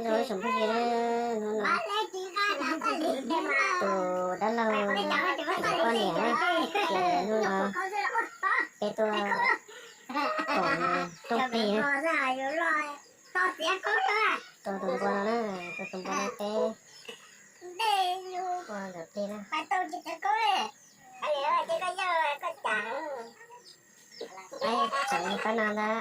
Hnub no tus dab laug poj niam na, ces hnub no peb tuaj koom rooj plig na, tua tus npua no na, tua tus npua no peb ua nkawd plig na. Tseem li qab no ntag.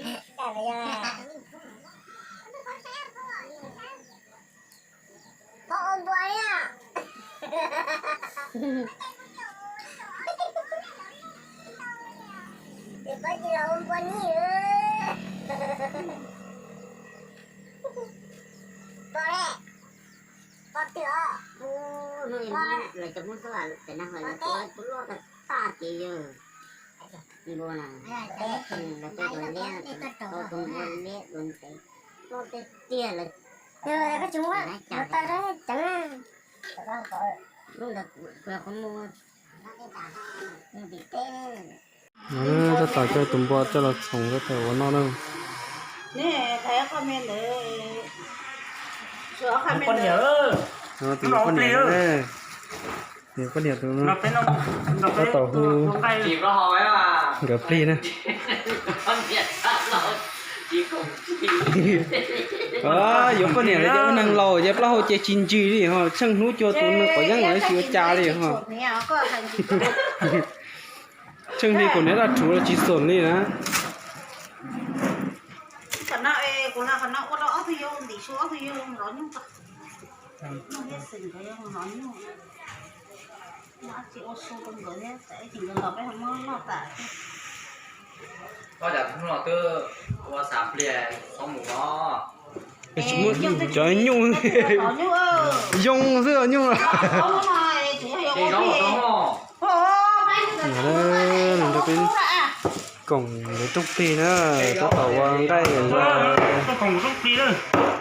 Peb ua npua na. Tus poj tsis los ua npua ni. Poj ne, poj twg os? Lawv cov Hmoob Xab Vam cov nag hais lawv tua tus luaj tag tag ces yawg npua na, lawv tua tus liab, tua tus npua liab tus ntev, luaj tiag tiag lawm. Koj tsis muab, muab tau ceev na. Lub ntawd kuv qhov muag, mus tim teb. Tab tom coj tus npua coj los txhoov tab tom ua noj na. Tus poj niam, tus poj niam tus no tab tom hu nkawd plig na. Yuav poj niam los yog ua neeg laus ces plaub hau ces tsis ntsig li ho, tsheej hnub cuag tus neeg quav yeeb los tsis ua cas li ho. Tsheej li kaum niam dab rhuv los tsis xoom li na. Koj cas hnub no twb ua xav pliag txhob mus os. Tsis muaj cov nyuj, yoo xwb nyuj. Nrog peb koom lawv rooj plig na, tab tom ua nqaij,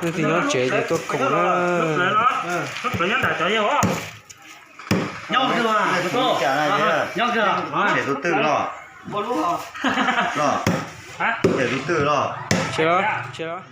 leej twg nyob tsev ces tuaj koom na. Tsis los, tsis los.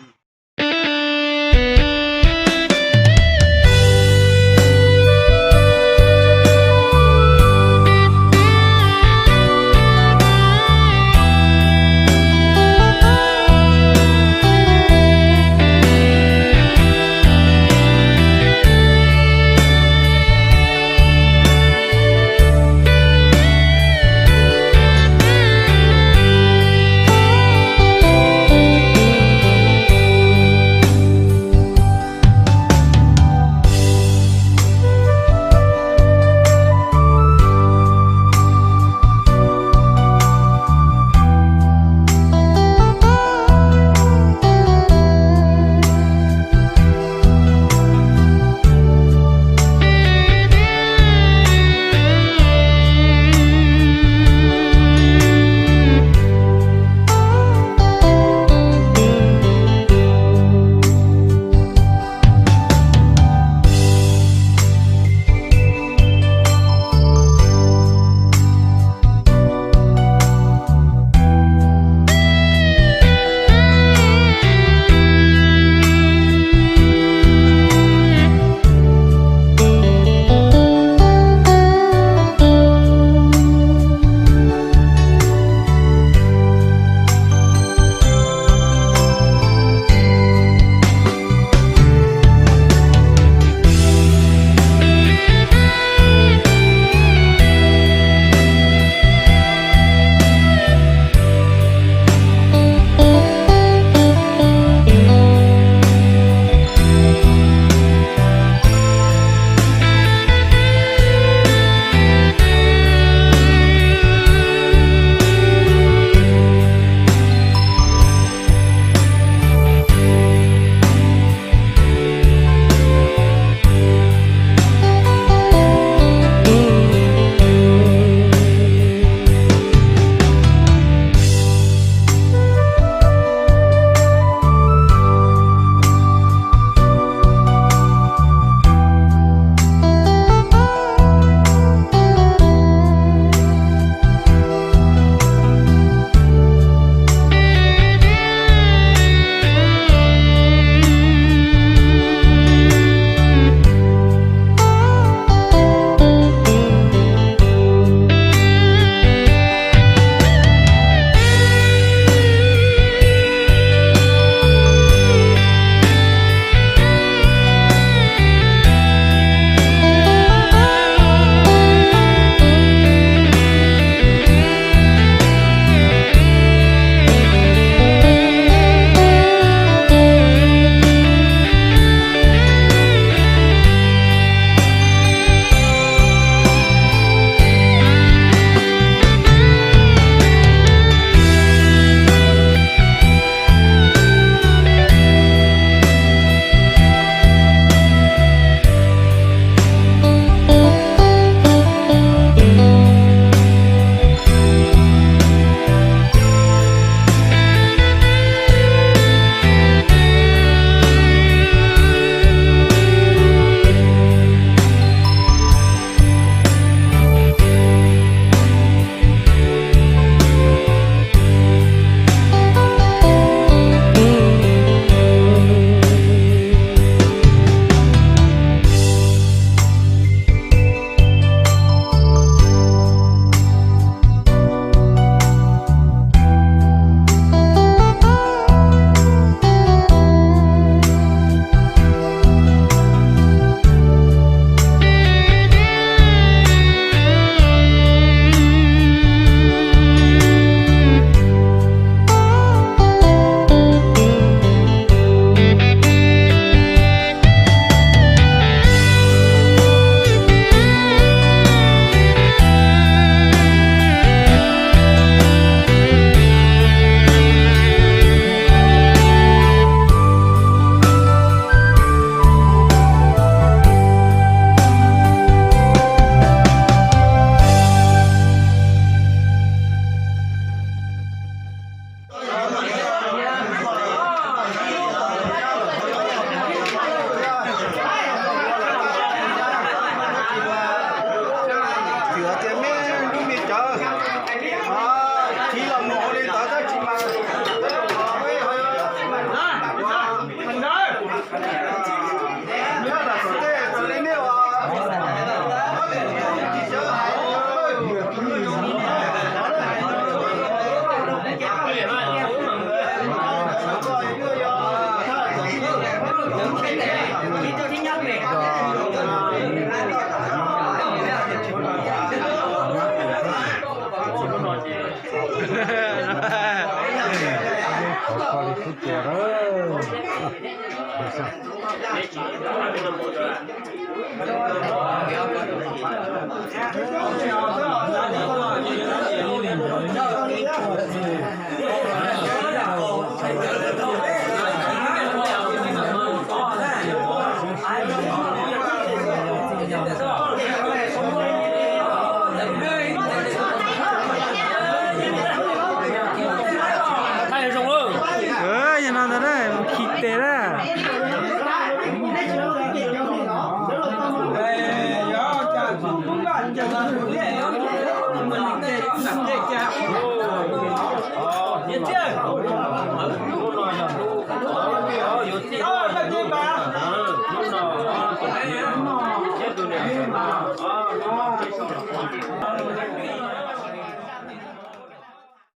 Yog no ntag, mus khi tes na.